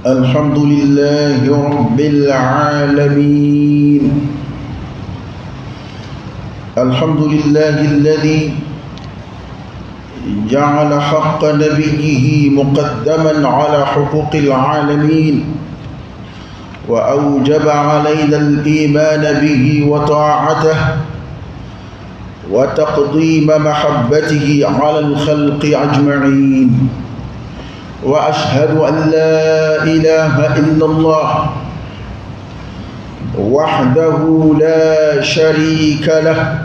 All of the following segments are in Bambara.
الحمد لله رب العالمين. الحمد لله الذي جعل حق نبيه مقدما على حقوق العالمين، وأوجب علينا الإيمان به وطاعته وتقديم محبته على الخلق أجمعين. وأشهد أن لا إله إلا الله وحده لا شريك له،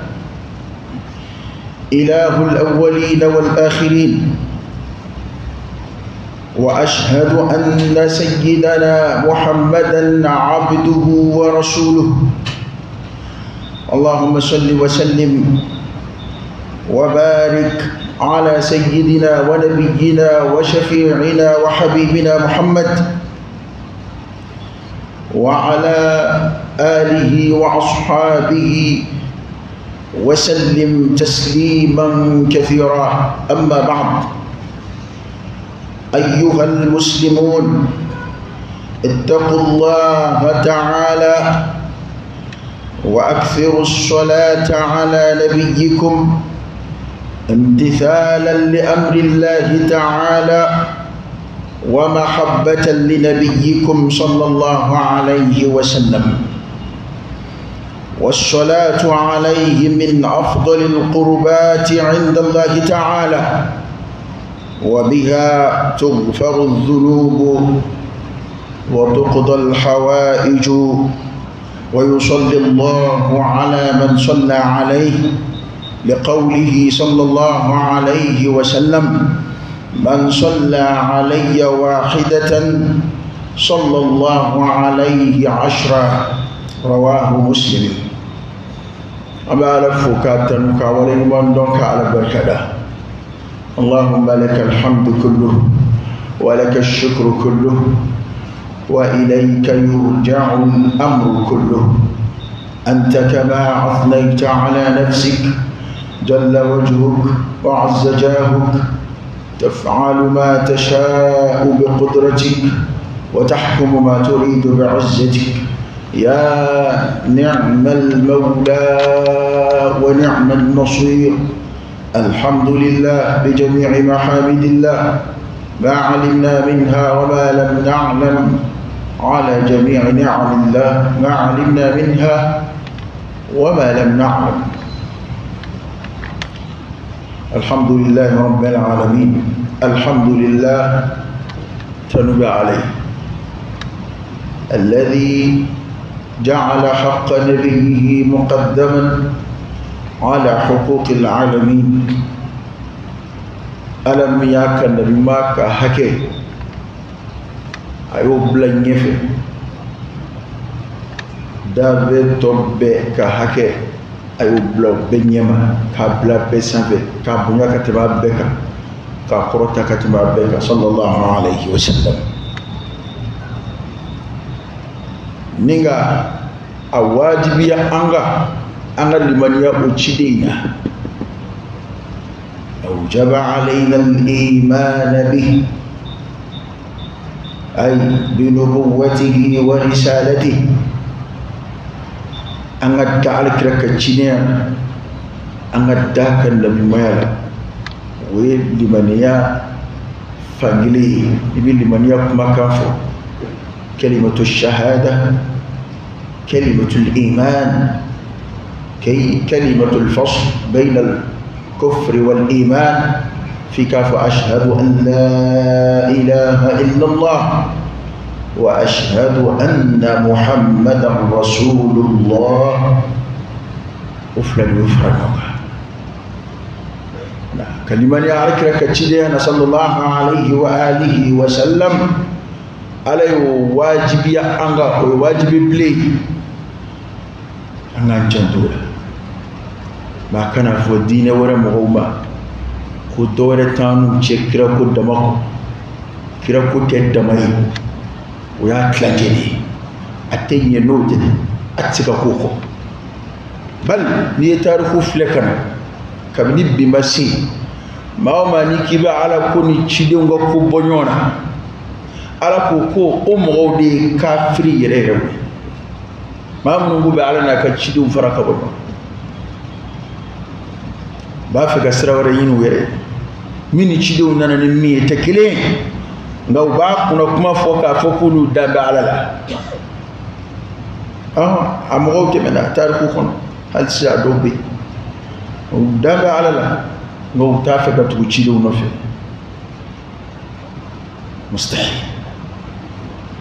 إله الأولين والآخرين. وأشهد أن سيدنا محمدا عبده ورسوله. اللهم صل وسلم وبارك على سيدنا ونبينا وشفيعنا وحبيبنا محمد وعلى آله وأصحابه وسلم تسليما كثيرا. أما بعد، أيها المسلمون، اتقوا الله تعالى وأكثروا الصلاة على نبيكم امتثالا لأمر الله تعالى ومحبة لنبيكم صلى الله عليه وسلم. والصلاة عليه من أفضل القربات عند الله تعالى، وبها تغفر الذنوب وتقضى الحوائج، ويصلي الله على من صلى عليه، لقوله صلى الله عليه وسلم: من صلى علي واحدة صلى الله عليه عشرا. رواه مسلم. أما لفك تنك ولمن دونك على بركة. اللهم لك الحمد كله ولك الشكر كله وإليك يرجع الأمر كله. أنت كما أثنيت على نفسك، جل وجهك وعز جاهك، تفعل ما تشاء بقدرتك وتحكم ما تريد بعزتك. يا نعم المولى ونعم النصير. الحمد لله بجميع محامد الله، ما علمنا منها وما لم نعلم، على جميع نعم الله ما علمنا منها وما لم نعلم. الحمد لله رب العالمين. الحمد لله تنب عليه، الذي جعل حق نبيه مقدما على حقوق العالمين. ألم ياك النبي ماك حكي أيوب لن يفي دابت توبك حكي أيوب لو بنيما كابلا بسانفي كابونا كتبا بك كاكروتا كتبا بك صلى الله عليه وسلم. نيغا أواجبيا أنغا أنغا لمن يأوشدينا أوجب علينا الإيمان به، أي بنبوته ورسالته. أنغا تعالك ركتشينيا أنغا داكا لمن ولمن يا فانجلي لمن يا كافو. كلمة الشهادة، كلمة الإيمان، كلمة الفصل بين الكفر والإيمان. في كاف أشهد أن لا إله إلا الله وأشهد أن محمدا رسول الله. أفلل يفرق كلمة يعرف كتشيدنا صلى الله عليه وآله وسلم. على واجبي أنغا واجبي بلي أنغا جندولا ما كان في الدين ولا مغوما كدورة تانو شكرا كدمك كرا كتدمي ويا تلاجني أتيني نوت أتسكا كوكو بل نيتارخو فلكنا kabini bi ma se maa o maa n'i k'i bɛ ala ko ni cidenw ka ko bɔ ɲɔgɔn na, Ala ko ko o mɔgɔw de ye kafiri yɛrɛ yɛrɛ ye. Maa minnu k'u bɛ Ala n'a ka cidenw fara ka bɔ ɲɔgɔn, b'a fɛ ka sira wɛrɛ ɲini u yɛrɛ min ni cidenw nana ni min ye tɛ kelen ye, nka u b'a kunna kuma fɔ k'a fɔ k'olu da bɛ Ala la. A mɔgɔw tɛmɛna tariku kɔnɔ, hali sisan a dɔw bɛ yen, u da bɛ Ala la, nka u t'a fɛ ka tugu cidenw nɔfɛ. Mustahil,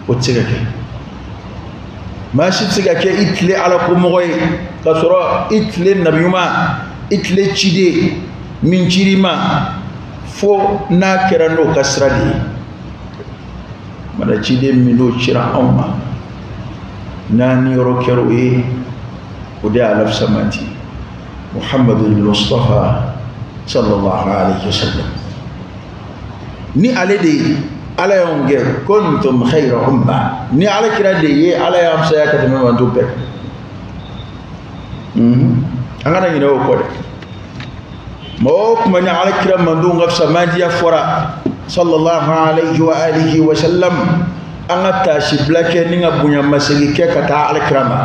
o tɛ se ka kɛ. Maa si tɛ se ka kɛ i tile Ala ko mɔgɔ ye k'a sɔrɔ i tile nabiɲuman, i tile ciden min cir'i ma, fo n'a kɛra n'o ka sira de ye. Mana ciden min n'o cira anw ma, n'a niyɔrɔ kɛra o ye, o de y'a lafisamanti, Muhammadu Mustafa sallallahu alaihi wa sallam. Ni ale de ye Ala y'anw kɛ kuntum khayra umma, ni Ala kira de ye Ala y'an fisaya ka tɛmɛ manto bɛɛ kan. An kana ɲinɛ o kɔ dɛ. Mɔgɔ o kuma ni Ala kira mandenw ka fisamandiya fɔra sallallahu alaihi wa alihi wa sallam, an ka taasibila kɛ ni ka bonyamasegin kɛ ka taa Ala kira ma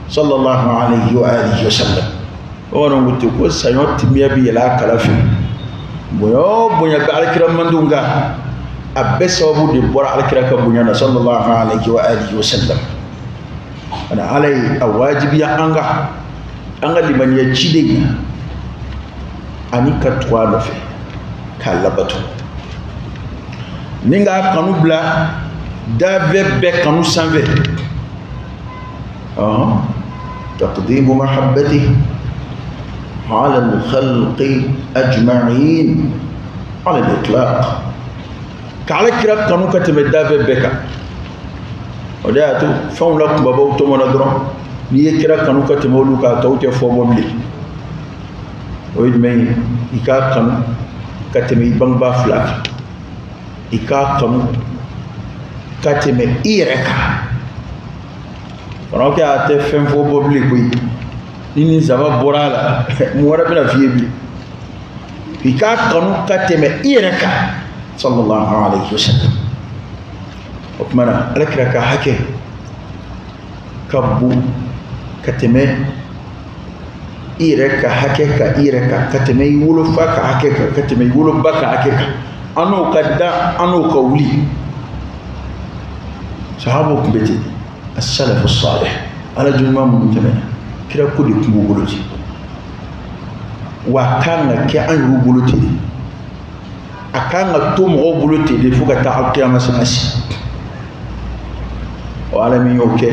sallallahu alaihi wa alihi wa sallam. Bamananw ko ten ko saɲɔ timiya bɛ yɛlɛ a kala fɛ. Bonya o bonya bɛ Ala kira mandenw kan, a bɛɛ sababu de bɔra Ala kira ka bonya na sallallahu alaihi wa alihi wa sallam. Ani Ala ye a wajibiya an kan, an ka limaniya ciden ani ka tugu a nɔfɛ k'a labato, ni k'a kanu bila dafɛ bɛɛ kanu sanfɛ. Taqdimu mahabbatihi ala al-khalqi ajma'in ala al-itlaq, k'Ala kira kanu ka tɛmɛ dafɛ bɛɛ kan. O de y'a to fɛnw la kunbabaw tɔmɔna dɔrɔn, n'i ye kira kanu ka tɛmɛ olu kan, a tɔw tɛ fɔ bɔ bilen. O ye jumɛn ye? I k'a kanu ka tɛmɛ i bangebaa fila kan, i k'a kanu ka tɛmɛ i yɛrɛ kan. Kɔnɔ kɛ a tɛ fɛn fɔ bɔ bilen koyi, ni nin saba bɔra a la, mun wɛrɛ bɛna f'i ye bilen? I k'a kanu ka tɛmɛ i yɛrɛ kan sallallahu alaihi wa sallam. O tuma na Ala kira ka hakɛ ka bon ka tɛmɛ i yɛrɛ ka hakɛ kan, i yɛrɛ kan, ka tɛmɛ i wolofa ka hakɛ kan, ka tɛmɛ i woloba ka hakɛ kan. An n'o ka da, an n'o ka wuli. Sahabaw tun bɛ ten, as-salafu salih, Ala jɔnɲuman minnu tɛmɛna, kira ko de tun b'u bolo ten, wa a kan ka kɛ an yɛrɛw bolo ten de, a kan ka to mɔgɔw bolo ten de fo ka taa alkiyama sanga si. O Ala min y'o kɛ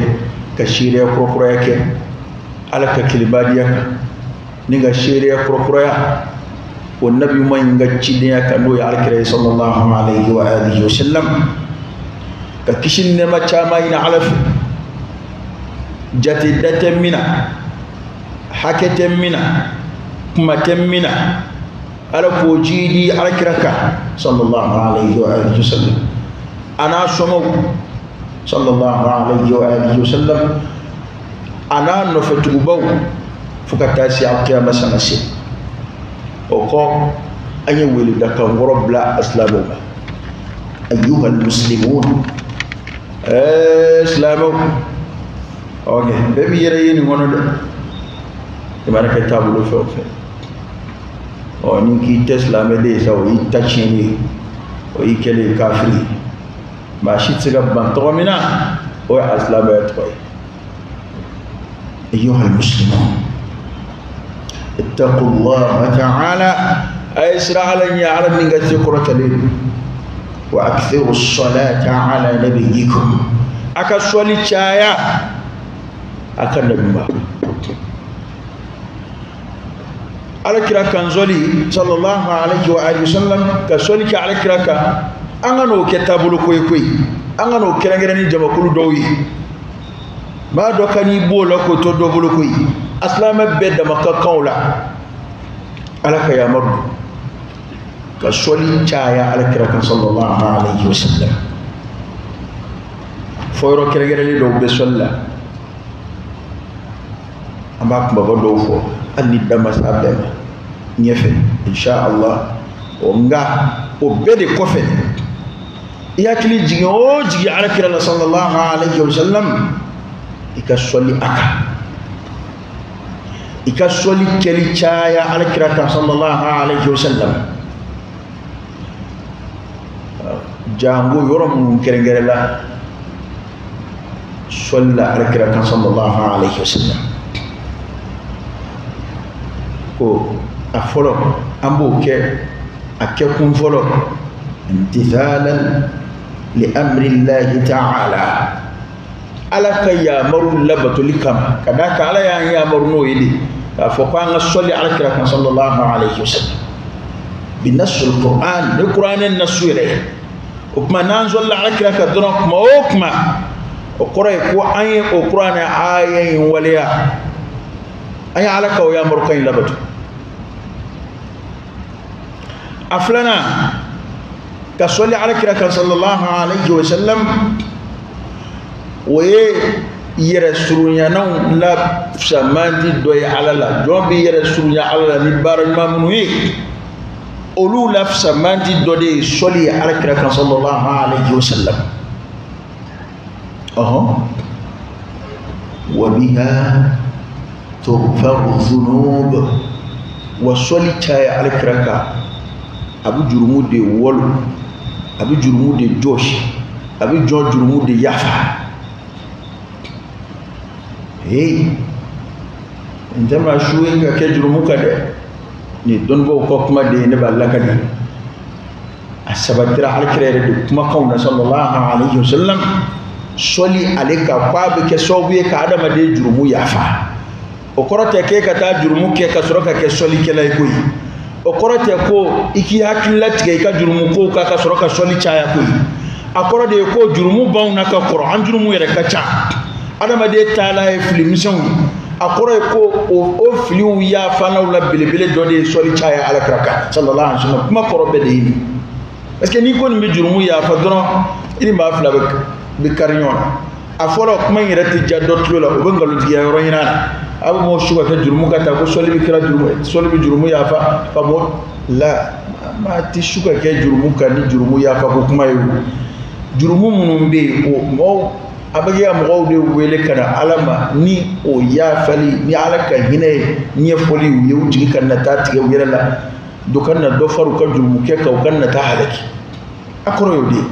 ka seereya kurakuraya kɛ Ala ka kelebadiya kan, ni ka seereya kurakuraya o nabi ɲuman in ka cidenya kan, n'o ye Ala kira ye sallallahu alaihi wa alihi wa sallam, ka kisi ni nɛɛma caman ɲini Ala fɛ, jate da tɛ min na, hakɛ tɛ min na, kuma tɛ min na, Ala k'o jiidi Ala kira kan sallallahu alaihi wa alihi wa sallam, a n'a somɔgɔw sallallahu alaihi wa alihi wa sallam, a n'a nɔfɛtugubaw fo ka taa se alkiyama sanga se. O kɔ, an ye weledakan kɔrɔ bila silamɛw ma. Ayyuhal muslimun, silamɛw, ok, bɛɛ b'i yɛrɛ ye nin kɔnɔ dɛ, i mana kɛ taabolo fɛn o fɛn. Ɔ ni k'i tɛ silamɛden ye sa, o y'i ta tiɲɛni ye, o y'i kɛlen ye kafiri ye. Maa si tɛ se ka ban tɔgɔ min na, o ye alisilamɛya tɔgɔ ye. Ayyuhal muslimun, ittaqullaha ta'ala, a ye siran Ala ɲɛ, Ala min ka se kɔrɔtalen don. Wa akthiru salata ala nabiyyikum, a ka sɔli caya a ka nabi ma. Ala kira kan sɔli sallallahu alaihi wa alihi wa sallam, ka sɔli kɛ Ala kira kan, an ka n'o kɛ taabolo ko ye koyi, an ka n'o kɛrɛnkɛrɛn ni jamakulu dɔw ye. Maa dɔ ka n'i b'o la k'o to dɔ bolo koyi, a silamɛ bɛɛ dama ka kan o la. Ala ka yamaru don ka sɔli caya Ala kira kan sallallahu alaihi wa sallam. Fɔ yɔrɔ kɛrɛnkɛrɛnnen dɔw bɛ sɔli la, an b'a kunbaba dɔw fɔ hali ni da ma s'a bɛɛ ma ɲɛfɛ insha Allah. O nka o bɛɛ de kɔfɛ, I hakili jigin o jigin ala kira la sallallahu alaihi wa sallam, i ka sɔli a kan, i ka sɔli kɛli caya ala kira kan sallallahu alaihi wa sallam. Jango yɔrɔ minnu kɛrɛnkɛrɛnla sɔli la ala kira kan sallallahu alaihi wa sallam, ko a fɔlɔ an b'o kɛ a kɛkun fɔlɔ imtithalan li amri llahi ta'ala, ala ka yamaru labatoli kama, ka d'a kan ala y'an yamaru n'o ye de k'a fɔ ko an ka sɔli ala kira kan sallallahu alaihi wa sallam bi nasul qur'an, ni qur'an nasu yɛrɛ ye. O tuma n'an sɔlila ala kira kan dɔrɔn kuma o kuma, o kɔrɔ ye ko an ye o qur'an aya in waleya, an ye ala ka o yamaru kan in labato. A filanan, ka sɔli ala kira kan sallallahu alaihi wa sallam, o ye yɛrɛ surunyanaw la fisamanti dɔ ye ala la. Jɔn bɛ yɛrɛ surunya ala la ni baara ɲuman minnu ye, olu la fisamanti dɔ de ye sɔli ye ala kira kan sallallahu alaihi wa sallam. Wa biha tughfaru dhunub, wa sɔli caya ala kira kan, a bɛ jurumu de wolo, a bɛ jurumu de jɔsi, a bɛ jɔn jurumu de yafa. Hey, n tɛ maa su ye ka kɛ jurumu kan dɛ, nin dɔnnibaw ka kuma de ye, ne b'a lakali. A sabatira alakira yɛrɛ de kumakanw na sallallahu alaihi wa sallam, sɔli ale kan k'a bɛ kɛ sababu ye ka adamaden jurumu yafa. O kɔrɔ tɛ k'e ka taa jurumu kɛ ka sɔrɔ ka kɛ sɔlikɛla ye koyi. O kɔrɔ tɛ ko i k'i hakili latigɛ i ka jurumu kow kan ka sɔrɔ ka sɔli caya koyi. A kɔrɔ de ye ko jurumu b'anw na ka kɔrɔ, an jurumu yɛrɛ ka ca. Adamaden taala ye fili misɛnw ye. A kɔrɔ ye ko o filiw yafanaw la belebele dɔ de ye sɔli caya ala kira kan sallallahu alaihi wa sallam. Kuma kɔrɔ bɛɛ de ye nin. Parce que n'i ko nin bɛ jurumu yafa dɔrɔn, i ni maa fila bɛ kari ɲɔgɔn na. A fɔlɔ, kuma in yɛrɛ tɛ diya dɔ tulo la, o bɛ nkalontigiya yɔrɔ ɲini a la. A bɛ mɔgɔ su ka kɛ jurumu ka taa ko sɔli bɛ kɛra jurumu ye, sɔli bɛ jurumu yafa ka bɔ la. Maa tɛ su ka kɛ jurumu kan ni jurumu yafa ko kuma ye o. Jurumu minnu bɛ yen, o mɔgɔw a bɛ kɛ ka mɔgɔw de wele ka na ala ma ni o yafali ni ala ka hinɛ ye ɲɛfɔli u ye, u jigi ka na taa tigɛ u yɛrɛ la, dɔ ka na dɔ fara u ka jurumu kɛ kan, u ka na taa halaki. A kɔrɔ y'o de ye.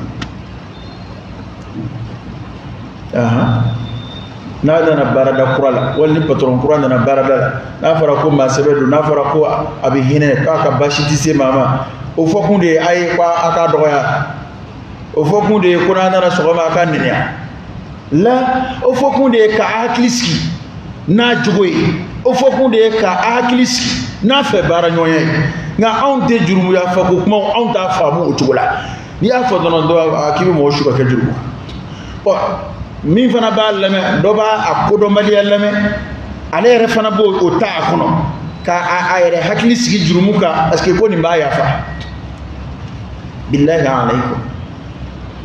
N'a nana baarada kura la, wali ni patɔrɔn kura nana baarada la, n'a fɔra ko maa sɛbɛ don, n'a fɔra ko a bɛ hinɛ, k'a ka baasi tɛ se maa ma, o fɔkun de ye a ye ko a k'a dɔgɔya. O fɔkun de ye ko n'a nana sɔgɔma a ka nɛnɛya la. O fɔkun de ye k'a hakili sigi n'a jogo ye. O fɔkun de ye k'a hakili sigi n'a fɛ baara ɲɔgɔnya ye. Nka anw tɛ jurumuya fɔ ko kumaw, anw t'a faamu o cogo la. N'i y'a fɔ dɔrɔn dɔ k'i bɛ mɔgɔ su ka kɛ jurumu. Ɔ min fana b'a lamɛn, dɔ b'a a kodɔnbaliya lamɛn, ale yɛrɛ fana b'o o ta a kɔnɔ k'a a yɛrɛ hakili sigi jurumu kan, parce que ko nin b'a yafa. Bilahi alaykum,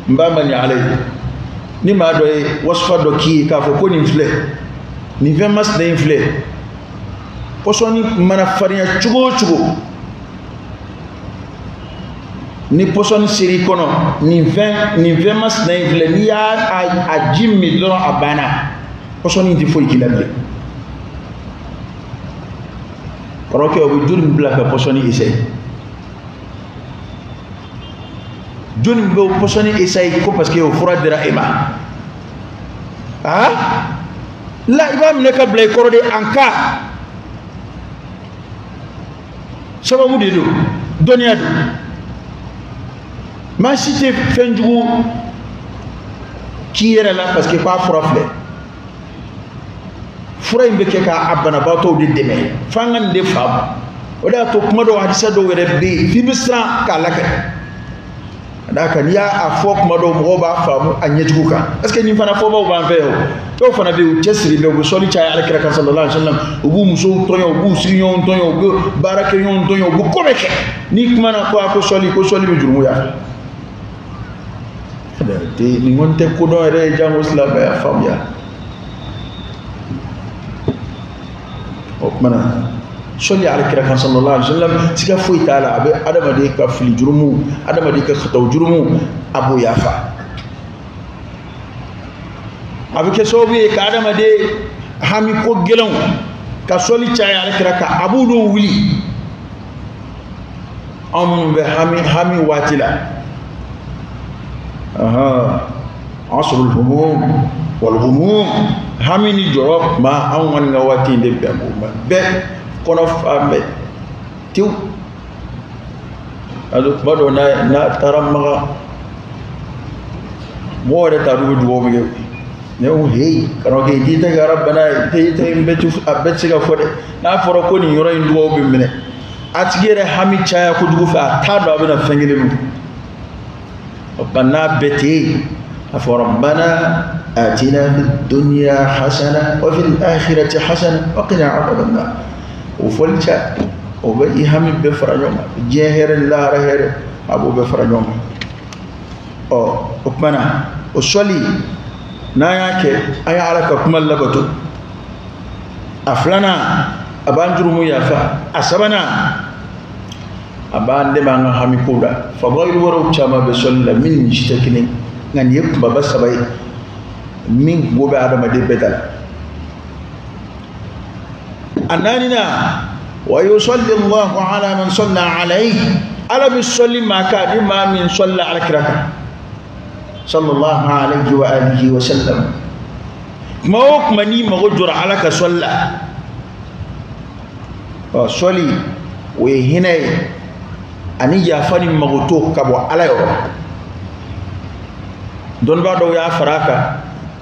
n b'a ma nin ala ye. Ni maa dɔ ye wasufa dɔ k'i ye k'a fɔ ko nin filɛ, nin fɛn masina in filɛ, pɔsɔni mana farinya cogo o cogo, ni pɔsɔni ser'i kɔnɔ, nin fɛn masina in filɛ, n'i y'a a ji min dɔrɔn a banna, pɔsɔni tɛ foyi k'i la bilen. Kɔrɔkɛ, o bɛ joli min bila ka pɔsɔni essayer, joli bɛ pɔsɔni essayer ko parce que o fura dira e ma. Ah la, i b'a minɛ ka bila i kɔrɔ de en cas sababu de don, dɔnniya don. Maa si tɛ fɛn jugu k'i yɛrɛ la parce que k'a fura filɛ. Fura in bɛ kɛ k'a banabaatɔw de dɛmɛ, f'an ka nin de faamu. O de y'a to kuma dɔw hadisa dɔw yɛrɛ bɛ yen f'i bɛ siran k'a lakale. Ka d'a kan n'i y'a fɔ kuma dɔw mɔgɔw b'a faamu a ɲɛjugu kan, parce que nin fana fɔbaw b'an fɛ yan o. Dɔw fana bɛ yen u cɛsiri bɛ, u bɛ sɔli caya alakira kan sallallahu alaihi wa sallam, u b'u musow tɔɲɔ, u b'u sigiɲɔgɔnw tɔɲɔ, u bɛ baarakɛɲɔgɔnw tɔɲɔ, u bɛ ko bɛɛ kɛ. N'i kumana ko a ko sɔli, ko sɔli bɛ jurumu yafa. Nin kɔni tɛ kodɔn yɛrɛ ye, jango silamɛya faamuya. O tuma na Sɔli ala kira kan sallallahu alaihi wasallam, siga foyi t'a la, a bɛ adamaden ka fili jurumu, adamaden ka khataw jurumu, a b'o yafa. A bɛ kɛ sababu ye ka adamaden hami ko gɛlɛnw ka sɔli caya ala kira kan, a b'olu wuli. Anw minnu bɛ hami waati la, asrul humum wal ghumum, hami ni jɔrɔ kuma anw kɔni ka waati in de bɛn o ma, bɛɛ kɔnɔ fan bɛɛ tewu. A kuma dɔw n'a taara Maga, mɔgɔw yɛrɛ t'a dɔn u bɛ dugawu min kɛ. Ne ko heyi, karamɔgɔkɛ, i t'i ta kɛ arabana ye, i t'i ta bɛɛ tɛ, a bɛɛ tɛ se ka fɔ dɛ. N'a fɔra ko nin yɔrɔ in dugawu bɛ minɛ, a tigi yɛrɛ hami caya kojugu fɛ, a t'a dɔn a bɛna fɛn kelen min. Rabbana bɛɛ tɛ yen, a fɔ rabbana atina fid dunya hasana wa fil akhirati hasana wa qina adhaban nar. O fɔli ca, o bɛ i hami bɛɛ fara ɲɔgɔn kan, diɲɛ hɛrɛ ni lahara hɛrɛ, a b'o bɛɛ fara ɲɔgɔn kan. Ɔ o tuma na, o sɔli n'an y'a kɛ, an ye Ala ka kuma labato. A filanan, a b'an jurumu yafa. A sabanan, a b'an dɛmɛ an ka hami kow la. Fadailu wɛrɛw caman bɛ sɔli la min ni si tɛ kelen, nka nin ye kunbaba saba ye min kungo bɛ adamaden bɛɛ da la. A naaninan, wa yusalli Allahu ala man salla alayhi, Ala bɛ sɔli maa kan ni maa min sɔlila ala kira kan sallallahu alayhi wa alihi wa sallam. Kuma o kuma n'i mago jɔra Ala ka sɔli la, ɔ sɔli o ye hinɛ ye ani yafa ni magoto ka bɔ Ala yɔrɔ. Dɔnnibaa dɔw y'a fara a kan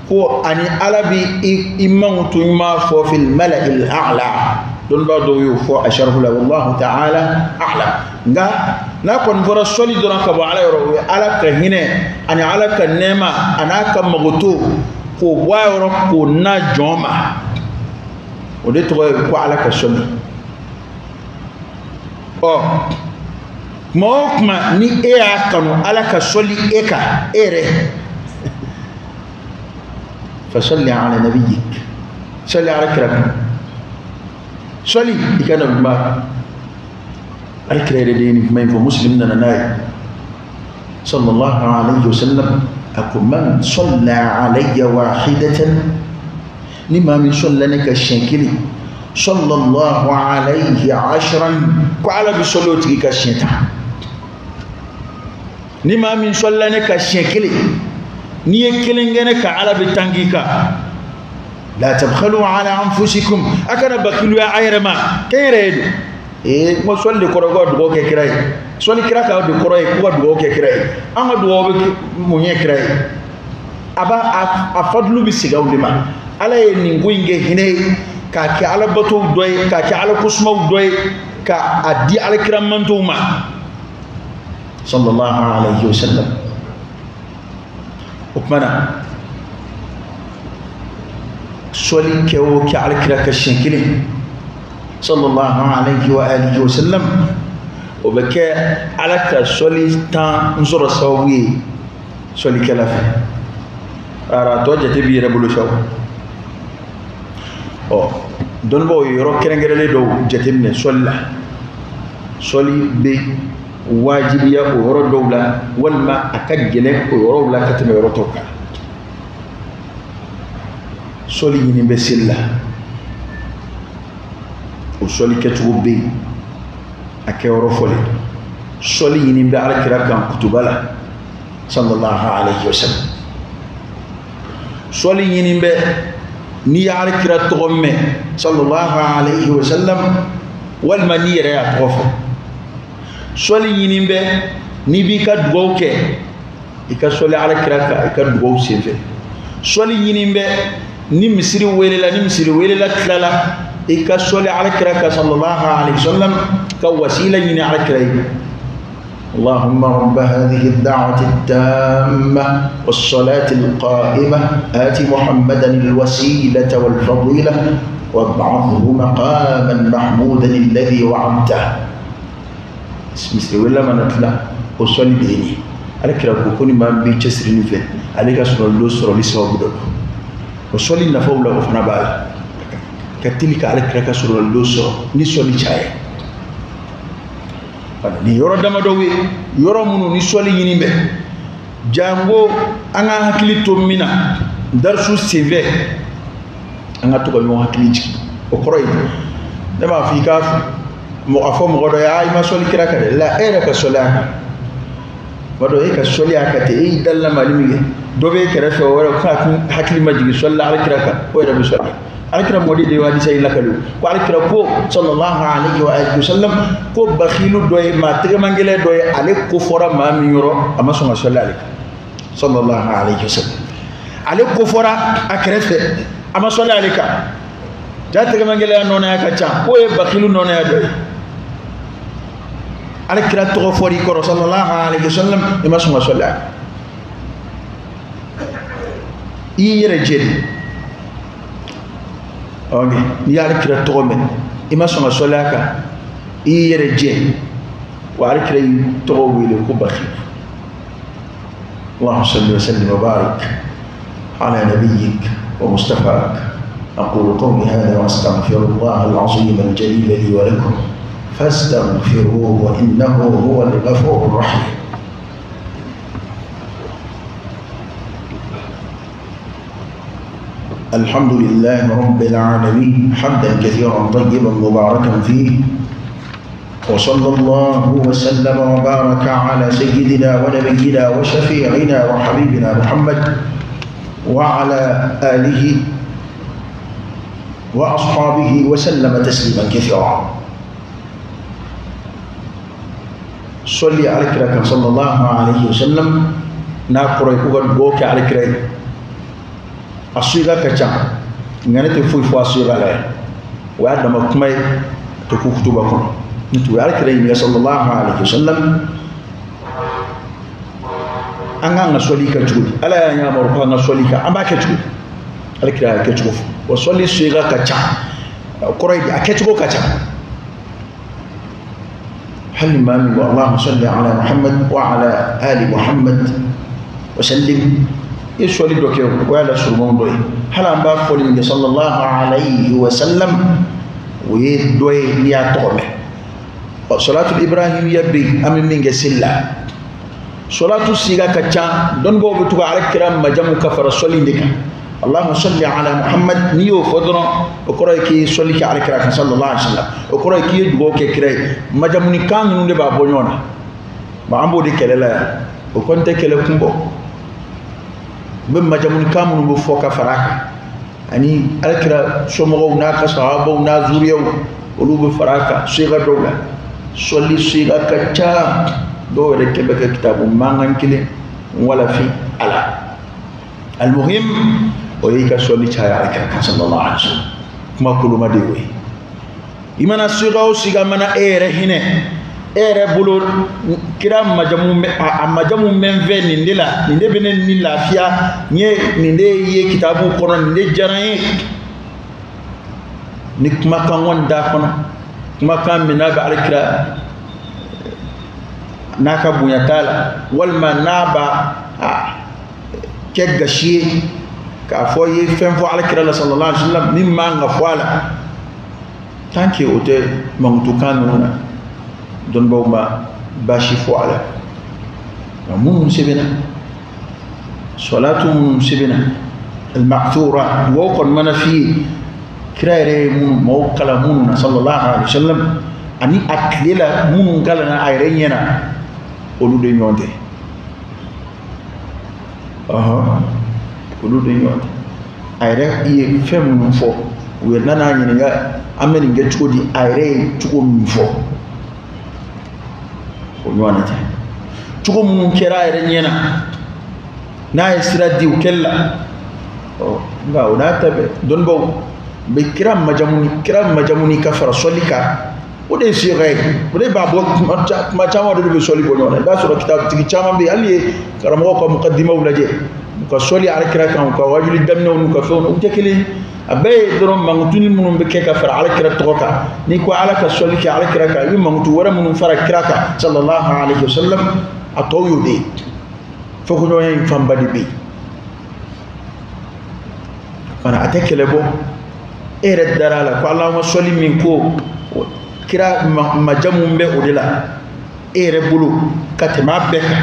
ko ani Ala bi i mankutu ɲuman fɔ fil mala'il a'la. Dɔnnibaa dɔw y'o fɔ a sharhu la, wallahu ta'ala a'lam. Nka n'a kɔni fɔra sɔli dɔrɔn ka bɔ Ala yɔrɔ, o ye Ala ka hinɛ ani Ala ka nɛɛma a n'a ka magoto k'o bɔ a yɔrɔ k'o na jɔn ma, o de tɔgɔ ye ko Ala ka sɔli. Ɔ kuma o kuma ni e y'a kanu Ala ka sɔli e kan, e yɛrɛ fasalli ala nabiyyik, sɔli ala kira kan, sɔli i ka nabi ɲuman. Ala kira yɛrɛ de ye nin kuma in fɔ, Muslim nana n'a ye sallallahu alayhi wa sallam, a ko man salla alayya wahidatan, ni maa min sɔlila ne ka siɲɛ kelen, sallallahu alayhi ashran, ko Ala bɛ sɔli o tigi ka siɲɛ 10. Ni maa min sɔlila ne ka siɲɛ kelen, n'i ye kelen kɛ ne kan, Ala bɛ tan k'i kan. La tabkhalu ala anfusikum, a kana bakiluya a yɛrɛ ma, kɛ n yɛrɛ ye don. N ko sɔli de kɔrɔ ye ko ka dugawu kɛ kira ye, sɔli kira kan de kɔrɔ ye ko ka dugawu kɛ kira ye. An ka dugawu bɛ mun ɲɛ kira ye? A b'a a fadulu bɛ segin aw de ma. Ala ye nin ko in kɛ hinɛ ye, k'a kɛ alabatow dɔ ye, k'a kɛ alakosumaw dɔ ye, k'a di alakira mantow ma sallallahu alayhi wa sallam. O tuma na sɔli kɛ o kɛ alakira ka siɲɛ kelen sallallahu alayhi wa alihi wa sallam, o bɛ kɛ Ala ka sɔli tan n sɔrɔ sababu ye sɔlikɛla fɛ. Ara tɔ jate b'i yɛrɛ bolo sa. Ɔ dɔnnibaaw ye yɔrɔ kɛrɛnkɛrɛnlen dɔw jateminɛ sɔli la. Sɔli bɛ wajibiya o yɔrɔ dɔw la, walima a ka gɛlɛn o yɔrɔw la ka tɛmɛ yɔrɔ tɔw kan. Sɔli ɲini bɛ seli la, o sɔli kɛcogo bɛ yen, a kɛyɔrɔ fɔlen. Sɔli ɲini bɛ ala kira kan kutuba la sallallahu alayhi wa sallam. Sɔli ɲini bɛ n'i ye ala kira tɔgɔ mɛn sallallahu alayhi wa sallam, walima n'i yɛrɛ y'a tɔgɔ fɔ. Sɔli ɲini bɛ n'i b'i ka dugawu kɛ, i ka sɔli ala kira kan i ka dugawu senfɛ. Sɔli ɲini bɛ ni misiri welela, ni misiri welela tilala, i ka sɔli ala kira kan sallallahu alayhi wa sallam, ka wasila ɲini ala kira ye. اللهم رب هذه الدعوة التامة والصلاة القائمة آت محمدا الوسيلة والفضيلة وابعثه مقاما محمودا الذي وعدته. Misiri welela mana tila, o sɔli bɛ yen. Ala kira ko ko ni maa min b'i cɛsiri nin fɛ, ale ka sɔrɔ don sɔrɔli sababu dɔ don. O sɔli nafaw la, o fana b'a la. Ka teli ka ala kira ka sɔrɔ don sɔrɔ ni sɔli caya. Ni yɔrɔ damadɔw ye yɔrɔ minnu ni sɔli ɲini bɛ jango an ka hakili to min na darisu senfɛ an ka to ka ɲɔgɔn hakili jigin. O kɔrɔ ye ne b'a fɔ i k'a a fɔ mɔgɔ dɔ ye i ma sɔli kira kan dɛ la e yɛrɛ ka sɔli a kan. Tuma dɔ e ka sɔli a kan ten e y'i dali lamali min kɛ dɔ b'e kɛrɛfɛ o yɛrɛ k'a hakili ma jigin sɔli la ala kira kan o yɛrɛ bɛ sɔli. Ala kira mɔdi de ye hadisa in lakali ko ala kira ko sallallahu alaihi wa alihi wasallam ko bakhilu dɔ ye maa tɛgɛmangɛlɛn dɔ ye ale ko fɔra maa min yɔrɔ a ma sɔn ka sɔli ale kan sallallahu alaihi wasallam. Ale ko fɔra a kɛrɛfɛ a ma sɔli ale kan. Ja tɛgɛmangɛlɛya nɔnɔya ka ca k'o ye bakhilu nɔnɔya dɔ ye. Ala kira tɔgɔ fɔra i kɔrɔ sallallahu alaihi wasallam i ma sɔn ka sɔli a kan. I y'i yɛrɛ jɛ de. Ok, n'i y'ale kira tɔgɔ mɛn i ma sɔn ka sɔli a kan i y'i yɛrɛ jɛ wa ale kira y'i tɔgɔ wele ko bakhil. اللهم صل وسلم وبارك على نبيك ومصطفاك. أقول قولي هذا وأستغفر الله العظيم الجليل لي ولكم فاستغفروه إنه هو الغفور الرحيم. الحمد لله رب العالمين حمدا كثيرا طيبا مباركا فيه وصلى الله وسلم وبارك على سيدنا ونبينا وشفيعنا وحبيبنا محمد وعلى آله وأصحابه وسلم تسليما كثيرا. صلي على كراك صلى الله عليه وسلم ناقرأ يقول على كراك الصيغة كتا نغني تفوي فوا الصيغة لا وعندما ما كماي تكو كتبكم نتو على كريم صلى الله عليه وسلم an ka sɔli ka cogo di ala y'a yamaru ko an ka sɔli kan an b'a kɛ cogo di ala kira y'a kɛ cogo fɔ wa sɔli siga ka ca kɔrɔ ye a kɛcogo ka ca. Hali maa min ko Allahumma salli ala Muhammad wa ala ali Muhammad wa sallim i ye sɔli dɔ kɛ o y'a la surumanw dɔ ye. Hali an b'a fɔli min kɛ sallallahu alayhi wa sallam o ye dɔ ye n'i y'a tɔgɔ mɛn. Ɔ salatul ibrahimiya bɛ yen an bɛ min kɛ seli la. Salatu siga ka ca dɔnnibaaw bɛ to ka ala kira majamu ka fara sɔli in de kan. Allahumma salli ala Muhammad n'i y'o fɔ dɔrɔn o kɔrɔ ye k'i ye sɔli kɛ ala kira kan sallallahu alaihi wa sallam o kɔrɔ ye k'i ye dugawu kɛ kira ye. Majamunikan ninnu de b'a bɔ ɲɔgɔn na bon an b'o de kɛlɛ la yan o kɔni tɛ kɛlɛ kun bɔ. U bɛ majamunikan minnu bɛ fɔ ka fara a kan ani ala kira somɔgɔw n'a ka sahabaw n'a zuriyaw olu bɛ fara a kan siga dɔw la. Sɔli siga ka ca dɔw yɛrɛ kɛ bɛ kɛ kitabu mankan kelen walafi a la. Almuhim o y'i ka sɔli caya ala kira kan sallallahu alaihi wa sallam kuma koloma de y'o ye. I mana siga o siga mana e yɛrɛ hinɛ e yɛrɛ bolo kira majamu a majamu bɛ n fɛ nin de la nin de bɛ ne ni lafiya n ye nin de ye kitabu kɔnɔ nin de diyara n ye ni kumakan kɔni t'a kɔnɔ kumakan min n'a bɛ ala kira n'a ka bonya t'a la walima n'a b'a kɛ gasi ye k'a fɔ i ye fɛn fɔ ala kira la sallallahu alaihi wa sallam min man ka fɔ a la tant que o tɛ mankutukan ninnu na dɔnnibaaw ma baasi fɔ a la. Nka minnu sɛbɛnna salatu minnu sɛbɛnna al-ma'thura duwawu kɔni mana f'i ye kira yɛrɛ ye minnu maaw kalan minnu na sallallahu alaihi wa sallam ani a tile la minnu kalanna a yɛrɛ ɲɛna olu de ɲɔgɔn tɛ. Olu de ɲɔgɔn tɛ. A yɛrɛ ye fɛn minnu fɔ u yɛrɛ nana ɲininka an bɛ nin kɛ cogo di a yɛrɛ ye cogo min fɔ o ɲɔgɔn tɛ. Cogo minnu kɛra a yɛrɛ ɲɛna n'a ye sira di o kɛli la ɔ nka o n'a ta bɛɛ dɔnnibaaw bɛ kira majamuni ka fara sɔli kan o de ye siga ye o de b'a bɔ kuma caman de bɛ sɔli bɔ ɲɔgɔn na. I b'a sɔrɔ kitabutigi caman bɛ yen hali ye karamɔgɔw ka mukadimaw lajɛ u ka sɔli ala kira kan u ka wajuli daminɛw n'u ka fɛnw u tɛ kelen ye. A bɛɛ ye dɔrɔn mankutuni minnu bɛ kɛ ka fara ala kira tɔgɔ kan n'i ko ala ka sɔli kɛ ala kira kan i bɛ mankutu wɛrɛ minnu fara kira kan sallallahu alaihi wa sallam a tɔw y'o de ye. Fɔkoɲɔgɔnya in fanba de bɛ yen fana a tɛ kɛlɛ bɔ E yɛrɛ dara a la ko Allahumma sɔli min ko kira majamu bɛ o de la e yɛrɛ bolo ka tɛmɛ a bɛɛ kan,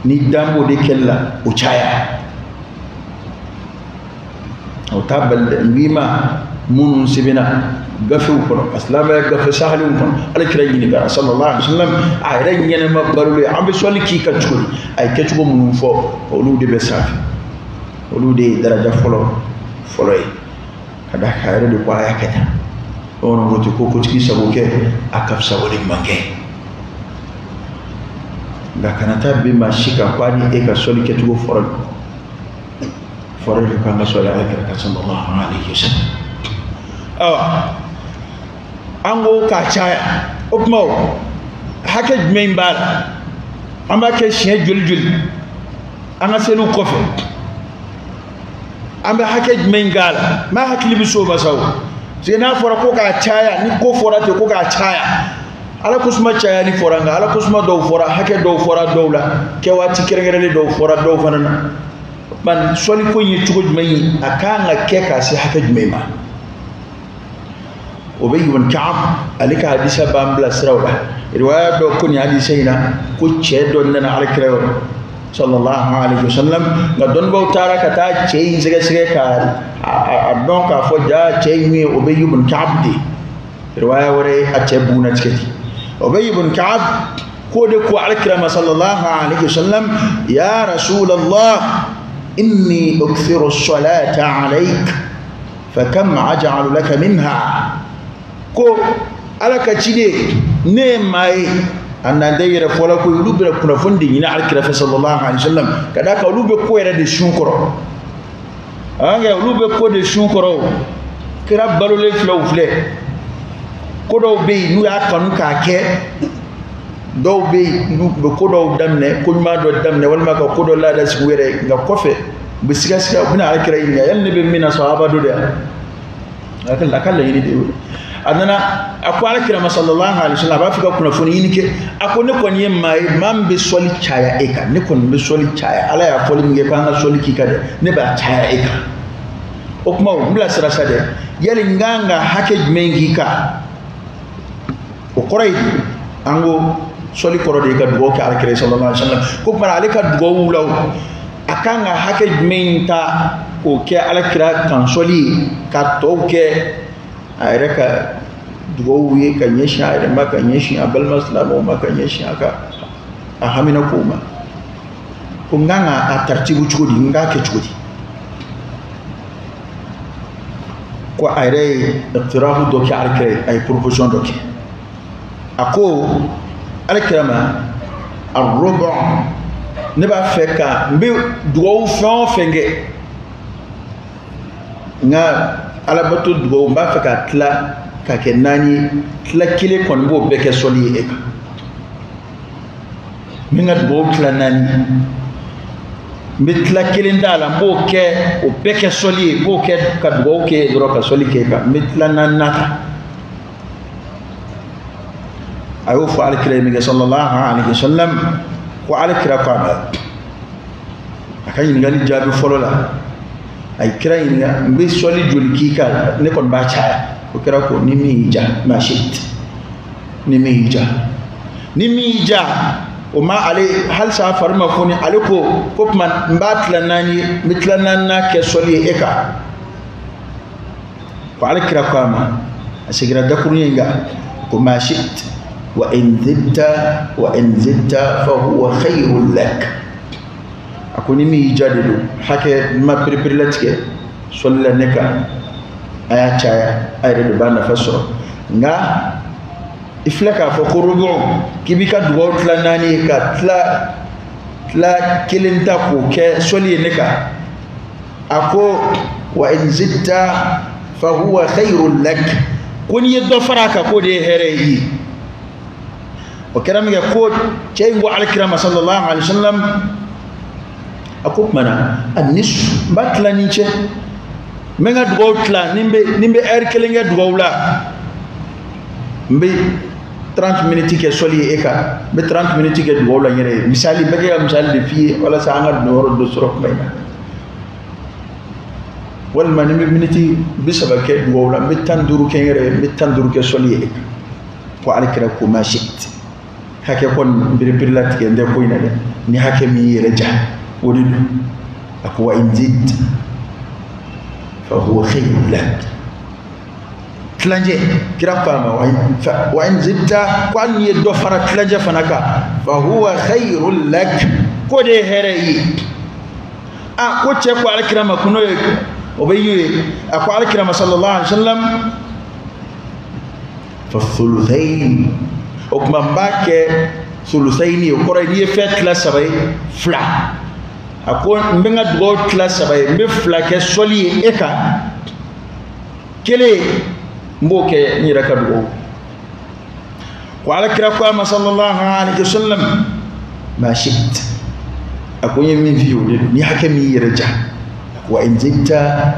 ni dan b'o de kɛli la o caya. O t'a bali dɛ, n k'i ma minnu sɛbɛnna gafew kɔnɔ, a silamɛya gafe sahalenw kɔnɔ, ala kira ɲininkara sallallahu alaihi wasallam, a yɛrɛ ɲɛnɛma balo ye, an bɛ sɔli k'i kan cogo di? A ye kɛcogo minnu fɔ, olu de bɛ sanfɛ, olu de ye daraja fɔlɔ fɔlɔ ye, ka d'a kan a yɛrɛ de ko a y'a kɛ tan. Bamananw ko ten ko kotigi sago kɛ a ka fisa wale ɲuman kɛ. Nka kana taa bin maa si kan ko a ni e ka sɔli kɛcogo fɔra fɔra de ko an ka sɔli ala kira kan sallallahu alaihi wasallam. Ayiwa, an ko k'a caya, o tuma o hakɛ jumɛn b'a la? An b'a kɛ siɲɛ joli joli an ka seliw kɔfɛ? An bɛ hakɛ jumɛn k'a la? Maa hakili bɛ s'o ma sa o, parce que n'a fɔra ko k'a caya, ni ko fɔra ten ko k'a caya, ala kosuma cayali fɔra, nka ala kosuma dɔw fɔra, hakɛ dɔw fɔra dɔw la, kɛ waati kɛrɛnkɛrɛnlen dɔw fɔra dɔw fana na. Man sɔli ko in ye cogo jumɛn ye? A kan ka kɛ k'a se hakɛ jumɛn ma? O bɛ Ibn Ka'ab ale ka hadisa b'an bila siraw la. Riwaya dɔ ko nin hadisa in na ko cɛ dɔ nana ala kira yɔrɔ sallallahu alaihi wasallam, nka dɔnnibaaw taara ka taa cɛ in sɛgɛsɛgɛ ka a dɔn k'a fɔ ja cɛ in ye o bɛ Ibn Ka'ab de. Riwaya wɛrɛ ye a cɛ bugunna tigɛ ten. O bɛ Ibn Ka'ab ko de ko ala kira ma sallallahu alaihi wasallam, ya rasulallah inni ukthiru salata alayk fa kam aj'alu laka minha. Ko ala ka ciden, ne ye maa ye, a nan tɛ yɛrɛ fɔla ko olu bɛ kunnafoni de ɲini ala kira fɛ sallallahu alaihi wasallam, ka d'a kan olu bɛ ko yɛrɛ de sun kɔrɔ. An kɛ olu bɛ ko de sun kɔrɔ. Kira balolen filɛ, o filɛ, ko dɔw bɛ yen n'u y'a kanu k'a kɛ, dɔw bɛ yen n'u bɛ ko dɔw daminɛ, ko ɲuman dɔ daminɛ walima ka ko dɔ laada sigi u yɛrɛ ye, nka kɔfɛ u bɛ sigasiga, u bɛna ala kira ɲininka, yali ne bɛ min na sahaba dɔ de yan? A ka laɲini de y'o ye. A nana a ko ala kira ma sallallahu alaihi wasallam, a b'a fɛ ka kunnafoni ɲini kɛ. A ko ne kɔni ye maa ye, maa min bɛ sɔli caya e kan, ne kɔni bɛ sɔli caya, ala y'a fɔli min kɛ k'an ka sɔli k'i kan dɛ, ne b'a caya e kan. O kuma o n bila sira sa dɛ, yali n kan ka hakɛ jumɛn k'i kan? O kɔrɔ ye an ko sɔli kɔrɔ de ye ka dugawu kɛ ala kira sallallahu alaihi wasallam. Ko tuma ale ka dugawu la, a kan ka hakɛ jumɛn ta k'o kɛ ala kira kan sɔli ye, ka tɔw kɛ a yɛrɛ ka dugawu ye, ka ɲɛsin a yɛrɛ ma, ka ɲɛsin a balima silamɛw ma, ka ɲɛsin a ka a haminakow ma. Ko n kan ka a taritibu cogo di, n k'a kɛ cogo di? Ko a yɛrɛ ye iqtirahu dɔ kɛ ala kira ye, a ye proposition dɔ kɛ. A ko ala kira ma, arrubu, ne b'a fɛ ka n bɛ dugawu fɛn o fɛn kɛ, n ka alabato dugawu n b'a fɛ ka tila ka kɛ naani ye, tila kelen kɔni b'o bɛɛ kɛ sɔli ye e kan. N bɛ n ka dugawu tila naani, n bɛ tila kelen d'a la, n b'o kɛ o bɛɛ kɛ sɔli ye, n b'o kɛ ka dugawu kɛ dɔrɔn ka sɔli kɛ e kan, n bɛ tila naani ta. A y'o fɔ ala kira ye min kɛ sallallahu alaihi wasallam, ko ala kira ko a ma, a ka ɲininkali jaabi fɔlɔ la, a ye kira ɲininka, n bɛ sɔli joli k'i kan, ne kɔni b'a caya. O kira ko ni min y'i ja, ma shit, ni min y'i ja, ni min y'i ja. O ma ale halisa a fari ma foni, ale ko ko tuma n b'a tila naani ye, n bɛ tila naani kɛ sɔli ye e kan. Ko ala kira ko a ma, a seginna dakuruɲɛ in kan, ko ma shit wa in zidta wa in zidta fa huwa khayrun lak. A ko ni min y'i ja de don, hakɛ ma pereperelatigɛ sɔli la ne kan, a y'a caya, a yɛrɛ de b'a nafa sɔrɔ. Nka i filɛ k'a fɔ ko rubu, k'i b'i ka dugawu tila naani ye, ka tila kelen ta k'o kɛ sɔli ye ne kan. A ko wa in zidta fa huwa khayrun lak, ko n'i ye dɔ fara a kan k'o de ye hɛrɛ ye i ye. O kɛra min kɛ, ko cɛ in ko alakira ma sallallahu alaihi wasallam, a ko tuma na a nisfu, n b'a tila ni cɛ, n bɛ n ka dugawu tila, ni n bɛ ɛri kelen kɛ dugawu la, n bɛ 30 minutes kɛ sɔli ye e kan, n bɛ 30 minutes kɛ dugawu la n yɛrɛ ye. Misali, n bɛ kɛ ka misali de f'i ye walasa an ka don yɔrɔ dɔ sɔrɔ kuma in na. Walima ni n bɛ miniti 30 kɛ dugawu la, n bɛ 15 kɛ n yɛrɛ ye, n bɛ 15 kɛ sɔli ye e kan. Ko alakira ko ma shi'it, hakɛ kɔni bereberelatigɛ n tɛ ko in na dɛ, ni hakɛ min y'i yɛrɛ ja o de don. A ko wa in zid fa huwa khayrun lak. Tilancɛ, kira ko a ma wa in zidta, ko hali n'i ye dɔ fara tilancɛ fana kan, fa huwa khayrun lak, k'o de ye hɛrɛ ye. A ko cɛ ko alakira ma ko n'o ye o bɛ ye, a ko alakira ma sallallahu alaihi wa sallam fa thuluthayn, o tuma n b'a kɛ thuluthayn ye, o kɔrɔ ye n'i ye fɛn tila 3 ye, 2. A ko n bɛ n ka dugawu tila 3 ye, n bɛ 2 kɛ sɔli ye e kan, 1 n b'o kɛ n yɛrɛ ka dugawu. Ko alakira ko a ma sallallahu alaihi wa sallam ma shi'it, a ko n ye min f'i ye o de don, ni hakɛ min y'i yɛrɛ ja. Wa in zidta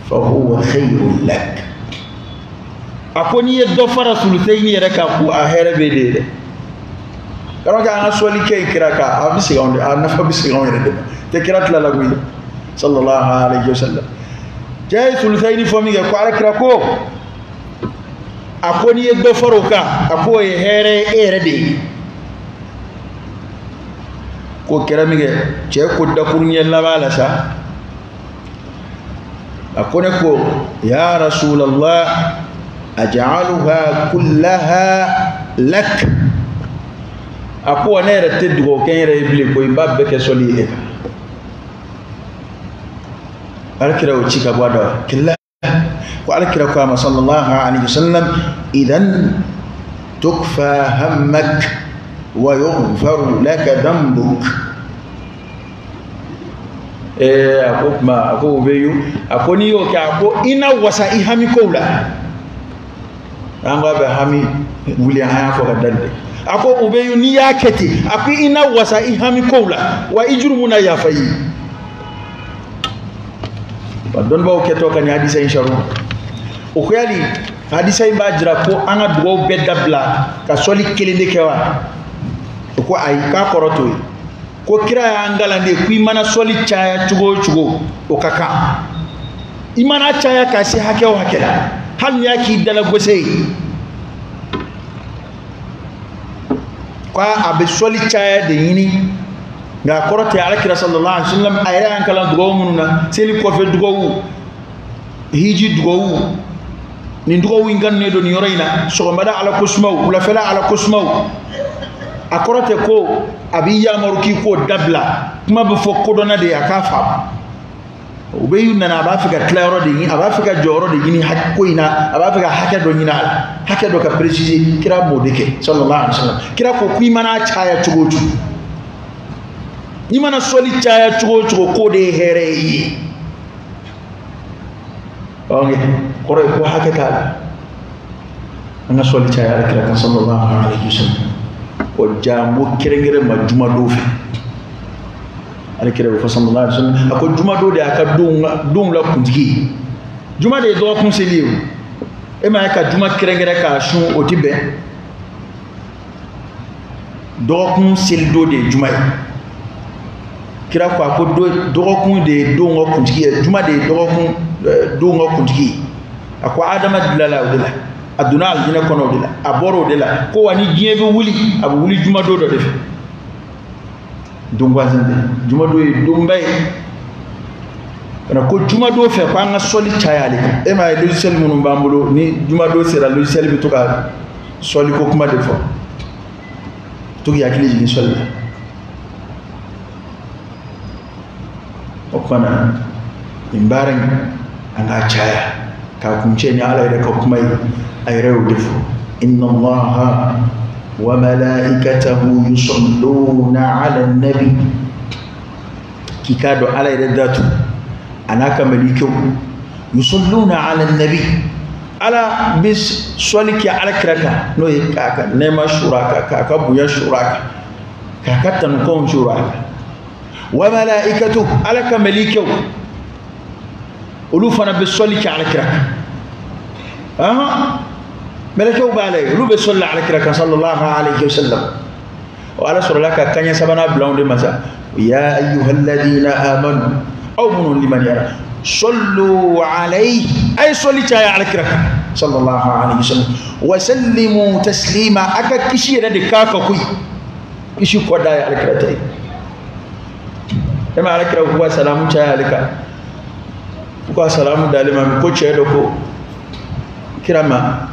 fa huwa khayrun lak. A ko n'i ye dɔ fara thuluthayn yɛrɛ kan, ko a hɛrɛ bɛ de ye dɛ. Yɔrɔ kɛ an ka sɔli kɛ kira kan, a bɛ segin anw de, a nafa bɛ segin anw yɛrɛ de ma. Tɛ kira tilala koyi sallallahu alaihi wa sallam. Cɛ ye thuluthayn fɔ min kɛ, ko alakira ko a ko n'i ye dɔ fara o kan, a k'o ye hɛrɛ ye e yɛrɛ de ye. K'o kɛra min kɛ, cɛ ko dakuruɲɛ laban la sa, a ko ne ko ya rasulallah aj'aluha kullaha lak. A ko ne yɛrɛ tɛ dugawu kɛ n yɛrɛ ye bilen koyi, n b'a bɛɛ kɛ sɔli ye e kan. Alakira y'o ci ka bɔ a da kila. Ko alakira ko a ma sallallahu alaihi wa sallam idan tukfa hammak wa yughfaru laka dhanbuk. A ko kuma, a ko o bɛ yu, a ko n'i y'o kɛ, a ko i na wasa i hami kow la. An ko a bɛ hami wuli, an y'a fɔ ka da de. A ko o bɛ yu, n'i y'a kɛ ten, a ko i na wasa i hami kow la, wa i jurumu na yafa i ye. Wa dɔnnibaaw kɛtɔ ka nin hadisa in saro, o ko yali hadisa in b'a jira ko an ka dugawu bɛɛ dabila ka sɔli kelen de kɛ wa? O ko ayi, k'a kɔrɔ t'o ye. Ko kira y'an kalan de ko i mana sɔli caya cogo o cogo, o ka kan. I mana caya ka se hakɛ o hakɛ la, hali n'i y'a k'i dalagose ye, ko a bɛ sɔli caya de ɲini. Nka a kɔrɔ tɛ alakira sallallahu alaihi wa sallam a yɛrɛ y'an kalan dugawu minnu na, seli kɔfɛ dugawu, hiji dugawu, nin dugawu in kanunen don nin yɔrɔ in na, sɔgɔmada ala ko sumaw, wulafɛla ala ko sumaw. A kɔrɔ tɛ ko a b'i yamaru k'i k'o dabila, kuma bɛ fɔ kodɔnna de ye a k'a faamu. O bɛ y'u nana, a b'a fɛ ka tilayɔrɔ de ɲini, a b'a fɛ ka jɔyɔrɔ de ɲini ko in na, a b'a fɛ ka hakɛ dɔ ɲini a la, hakɛ dɔ ka préciser. Kira b'o de kɛ sallallahu alaihi wa sallam. Kira ko k'i mana caya cogo o cogo, n'i mana sɔli caya cogo o cogo, k'o de ye hɛrɛ ye i ye. Ɔ kɔrɔ ye ko hakɛ t'a la. An ka sɔli caya alakira kan sallallahu alaihi wa sallam. O janko kɛrɛnkɛrɛn ma jumadon fɛ. Alakira y'o fɔ sallallahu alaihi wa sallam, a ko jumadon de y'a ka donw la kuntigi ye. Juma de ye dɔgɔkun seli ye o. E m'a ye ka juma kɛrɛnkɛrɛn k'a sun, o ti bɛn. Dɔgɔkun selidon de ye juma ye. Kira ko a ko dɔgɔkun de ye donw ka kuntigi ye, juma de ye dɔgɔkun donw ka kuntigi ye. A ko Adama dilanna o de la, a donna alijinɛ kɔnɔ o de la, a bɔra o de la. Ko wa ni diɲɛ bɛ wuli, a bɛ wuli jumadon dɔ de fɛ. Don gansan tɛ, jumadon ye donba ye. Ka na ko jumadon fɛ ko an ka sɔli caya ale kan. E m'a ye logiciel minnu b'an bolo, ni jumadon sera logiciel bɛ to ka sɔli ko kuma de fɔ, to k'i hakili jigin sɔli la. O tuma na nin baara in an k'a caya k'a kuncɛ ni Ala yɛrɛ ka kuma ye, a yɛrɛ y'o de fɔ. Inna Allaha wa malaikatahu yusalluna ala nabi. K'i k'a dɔn Ala yɛrɛ datu a n'a ka mɛlɛkɛw yusalluna ala nabi. Ala bɛ sɔli kɛ Ala kira kan, n'o ye k'a ka nɛɛma suuru a kan, k'a ka bonya suuru a kan, k'a ka tanukanw suuru a kan. Wa malaikatu, Ala ka mɛlɛkɛw olu fana bɛ sɔli kɛ Ala kira kan. Mɛlɛkɛw b'a la yen, olu bɛ sɔli la Ala kira kan sallallahu alaihi wa sallam. O Ala sɔrɔla ka kaɲɛ sabanan bila anw de ma sa. Ya ayyuhalladhina amanu, aw minnu limaniyara, Sallu alayhi, a ye sɔli caya alakira kan sallallahu alayhi wa sallam, wa sallimu taslima, a ka kisi yɛrɛ de k'a kan koyi, kisi kɔda ye alakira ta ye. E ma alakira ko ka salamu caya ale kan, ko ka salamu d'ale ma, ko cɛ dɔ ko kira ma,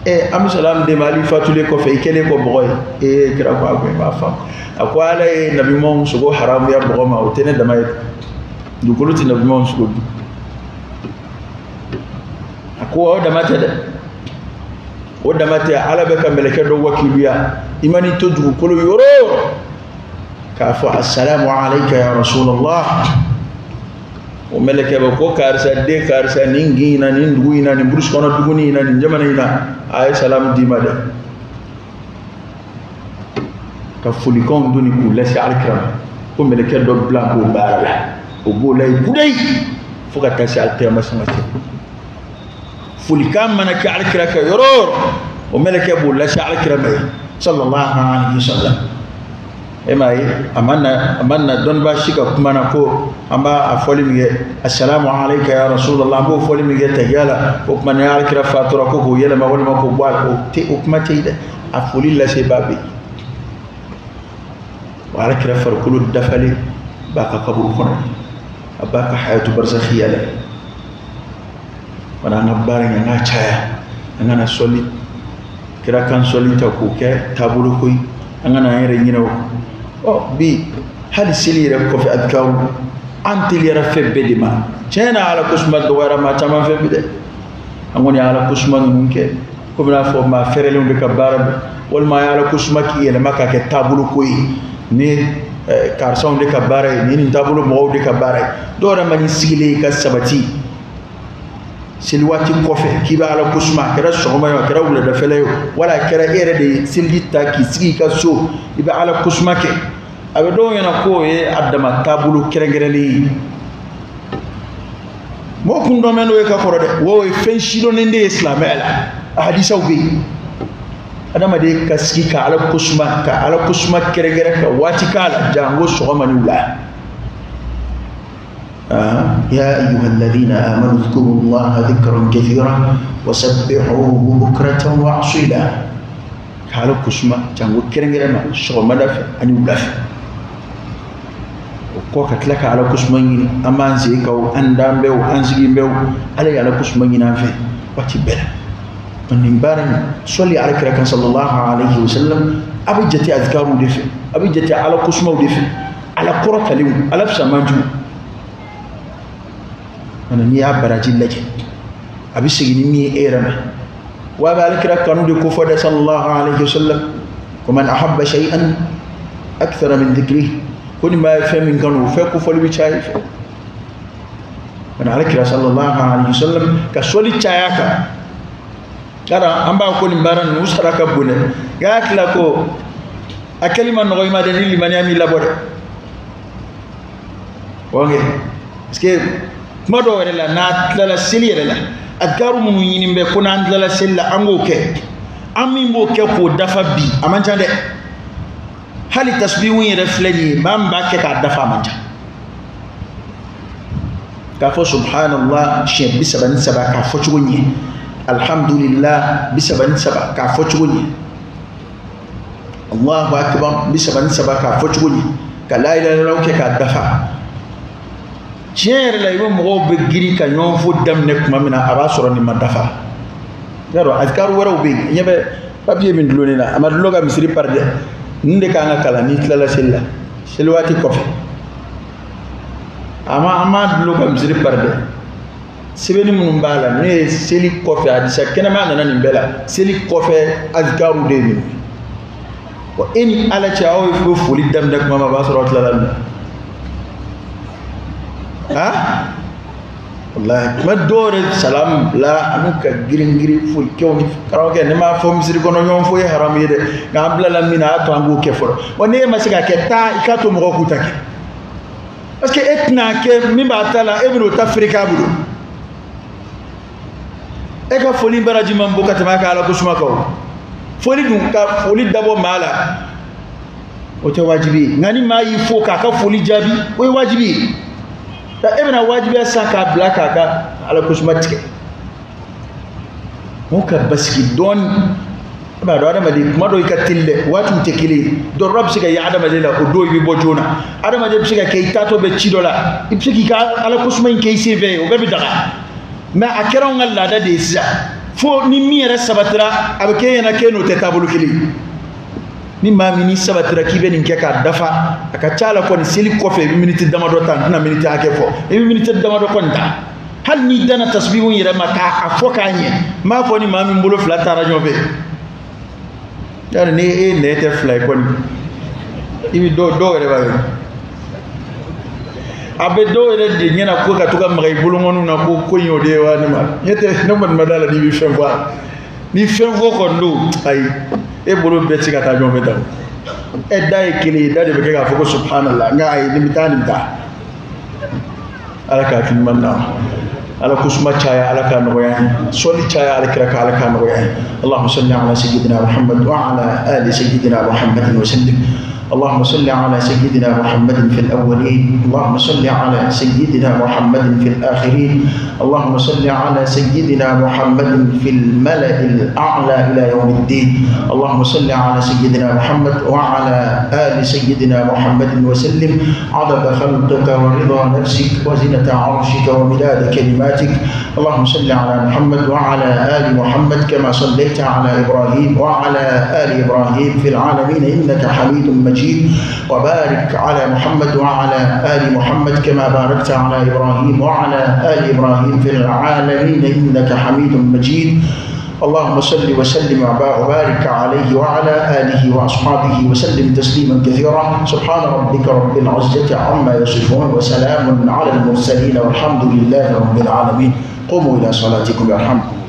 an bɛ salamu d'e ma hali fatulen kɔfɛ i kɛlen kɔ mɔgɔ ye. Kira ko a ko i m'a faamu, a ko ala ye nabiɲumanw sogo haramuya mɔgɔ ma, o tɛ ne dama ye, dugukolo tɛ nabiɲumanw sogo dun. A ko o dama tɛ dɛ, o dama tɛ, ala bɛ ka mɛlɛkɛ dɔ wakiluya i man'i to dugukolo yɔrɔ o yɔrɔ k'a fɔ assalamu alayka ya rasulallah, o mɛlɛkɛ bɛ ko karisa den karisa nin kin in na, nin dugu in na, nin burusi kɔnɔ duguni in na, nin jamana in na, a ye salamu d'i ma dɛ. Ka folikanw doni k'u lase alikira ma, ko mɛlɛkɛ dɔ bila k'o baara la, o b'o la yen kudayi fo ka taa se alikiyama sama cɛ. Folikan mana kɛ alikira kan yɔrɔ o yɔrɔ, o mɛlɛkɛ b'o lase alikira ma yen sallallahu alayhi wa sallam. E m'a ye a ma na dɔnnibaa si ka kuma na ko an b'a fɔli min kɛ assalamu alayka ya rasulallah, an b'o fɔli min kɛ tahiya la, o kuma ni alikira fatura ko k'o yɛlɛma walima k'o bɔ a la, o kuma tɛ yen dɛ, a foli lasebaa bɛ yen. O alakira farikolo dafalen b'a ka kaburu kɔnɔ, a b'a ka hayatu barzakhiya la. Wala an ka baara in an k'a caya, an kana sɔli kira kan sɔli ta k'o kɛ taabolo ko ye, an kana an yɛrɛ ɲinɛ o kɔ. Bi hali seli yɛrɛ kɔfɛ adikaru an teliyara fɛn bɛɛ de ma. Tiɲɛ na ala ko suma dɔgɔyara maa caman fɛ bi dɛ, an kɔni ye ala ko suma ninnu kɛ komi n'a fɔ maa fɛrɛlenw de ka baara don, walima an ye ala ko suma k'i yɛlɛma k'a kɛ taabolo ko ye, ni karisaw de ka baara ye, ni nin taabolo mɔgɔw de ka baara ye. Dɔw yɛrɛ ma n'i sigilen ka sabati seli waati kɔfɛ k'i bɛ ala ko suma, a kɛra sɔgɔma ye o, a kɛra wuladafɛla ye o, wala a kɛra e yɛrɛ de ye seliji ta k'i sigi i ka so i bɛ ala ko suma kɛ, a bɛ dɔw ɲɛna k'o ye a dama taabolo kɛrɛnkɛrɛnnen ye. Mɔgɔ kun dɔn bɛ n'o ye ka kɔrɔ dɛ, wa o ye fɛn sidɔnnen de ye silamɛya la, a hadisaw bɛ yen. Adamaden ka sigi ka ala ko suma, ka ala ko suma kɛrɛnkɛrɛn ka waati k'a la, janko sɔgɔma ni wula. يا أيها الذين آمنوا اذكروا الله ذكرا كثيرا وسبحوه بكرة وأصيلا. Ala ko suma janko kɛrɛnkɛrɛn ma sɔgɔmada fɛ ani wula fɛ. O kɔ ka tila ka ala ko suma ɲini, an b'an sen kan o, an dan bɛ o, an sigi bɛ o, ala ye ala ko suma ɲini an fɛ waati bɛɛ la. Nin baara in sɔli ala kira kan sallallahu alayhi wa sallam, a bɛ jate azikaruw de fɛ, a bɛ jate ala ko sumaw de fɛ, ala kɔrɔtalenw, ala fisamanjiw. N'i y'a baraji lajɛ a bɛ segin ni min ye e yɛrɛ ma, wa a bɛ alakira kanu de kofɔ dɛ sallallahu alayhi wa sallam, ko man ahabba shay'an akthara min dhikrihi, ko ni maa ye fɛn min kanu o fɛn kofɔli bɛ caya i fɛ. Alakira sallallahu alayhi wa sallam ka sɔli caya kan, yala an b'a ko nin baara ninnu sara ka bon dɛ, nka y'a tila ko a kɛli ma nɔgɔ i ma dɛ, ni limaniya m'i labɔ dɛ. Ok, parce que kuma dɔw yɛrɛ la n'a tilala seli yɛrɛ la, adikaru minnu ɲini bɛ ko n'an tilala seli la an k'o kɛ, an min b'o kɛ k'o dafa bi a man ca dɛ. Hali tasbihu yɛrɛ filɛ nin ye, maa min b'a kɛ k'a dafa a man ca. K'a fɔ subhanallah siɲɛ 33 k'a fɔ cogo ɲɛ, alhamdulillah 33 k'a fɔ cogo ɲɛ, allahu akbar 33 k'a fɔ cogo ɲɛ, ka la ilaha illallah kɛ k'a dafa. Tiɲɛ yɛrɛ la i bɛ mɔgɔw bɛ girin ka ɲɔgɔn fo daminɛ tuma min na, a b'a sɔrɔ nin ma dafa. I y'a dɔn azikaru wɛrɛw bɛ yen, ɲɛ bɛ papiye min dulonnen na, a ma dulon ka misiri pari dɛ, ninnu de kan ka kalan n'i tilala seli la, seli waati kɔfɛ. A ma an m'a dulon ka misiri pari dɛ, sɛbɛnni minnu b'a la n'o ye seli kɔfɛ, hadisa kɛnɛma nana nin bɛɛ la, seli kɔfɛ azikaru de ye ninnu ye. Wa e ni ala cɛ aw bɛ foli daminɛ tuma min a b'a sɔrɔ aw tilala nin na. Wallahi kuma dɔw yɛrɛ salam bila an ka girin girin foli kɛw ni karamɔgɔkɛ, ne m'a fɔ misiri kɔnɔ ɲɔgɔn fo ye haramu ye dɛ, nka an bilala min na a y'a to an k'o kɛ fɔlɔ. Wa n'e ma se k'a kɛ, taa i k'a to mɔgɔw k'u ta kɛ, parce que e tɛna kɛ min b'a ta la, e bɛn'o ta feere k'a bolo. E ka foli baraji man bon ka tɛmɛ a ka ala ko suma kan o. Foli dun ka foli dabɔ maa la o tɛ wajibi ye, nka ni maa y'i fo k'a ka foli jaabi o ye wajibi ye. E bɛna wajibiya sisan k'a bila k'a ka ala kosuma tigɛ. Mɔgɔw ka basigi dɔɔni. I b'a dɔn adamaden kuma dɔ i ka teli dɛ, waatiw tɛ kelen ye. Dɔrɔra bɛ se ka ye adamaden la, o don i bɛ bɔ joona. Adamaden bɛ se ka kɛ i taatɔ bɛ ci dɔ la, i bɛ se k'i ka ala kosuma in kɛ i senfɛ ye, o bɛɛ bɛ daga. Mais a kɛra anw ka laada de ye sisan, fo ni min yɛrɛ sabatira a bɛ kɛ e ɲɛna k'e n'o tɛ taabolo kelen ye. Ni maa min n'i sabatira k'i bɛ nin kɛ k'a dafa, a ka ca la kɔni seli kɔfɛ i bɛ miniti damadɔ ta, n tɛna miniti hakɛ fɔ, i bɛ miniti damadɔ kɔni ta. Hali n'i danna tasbihu yɛrɛ ma k'a fɔ k'a ɲɛ, n b'a fɔ ni maa min bolo fila taara ɲɔgɔn fɛ, yali ni e nɛ tɛ fila ye kɔni, i bɛ dɔw yɛrɛ b'a ye, a bɛ dɔw yɛrɛ de ɲɛna ko ka to ka maga i bolokɔniw na ko ko in y'o de ye wa ne ma ɲɛ tɛ, ne kɔni ma d'a la n'i bɛ fɛn fɔ a ni fɛn fɔ kɔni don, ayi e bolo bɛɛ tɛ se ka taa ɲɔgɔn fɛ tan. E da ye kelen ye, da de bɛ kɛ k'a fɔ ko subhanallah, nka ayi nin bɛ taa nin bɛ taa. Ala ka hakili ɲuman d'an ma. Ala ko suma caya, ala ka nɔgɔya ye. Sɔli caya ala kira ka, ala ka nɔgɔya ye. Allahumma salli ala sayyidina Muhammad wa ala ali sayyidina Muhammadin wa sallim. اللهم صل على سيدنا محمد في الأولين، اللهم صل على سيدنا محمد في الآخرين، اللهم صل على سيدنا محمد في الملأ الأعلى إلى يوم الدين، اللهم صل على سيدنا محمد وعلى آل سيدنا محمد وسلم عدد خلقك ورضا نفسك وزنة عرشك ومداد كلماتك. اللهم صل على محمد وعلى آل محمد كما صليت على إبراهيم وعلى آل إبراهيم في العالمين إنك حميد مجيد، وبارك على محمد وعلى آل محمد كما باركت على إبراهيم وعلى آل إبراهيم في العالمين إنك حميد مجيد. اللهم صل وسلم وبارك عليه وعلى آله وأصحابه وسلم تسليما كثيرا. سبحان ربك رب العزة عما يصفون وسلام على المرسلين والحمد لله رب العالمين. قوموا إلى صلاتكم يرحمكم.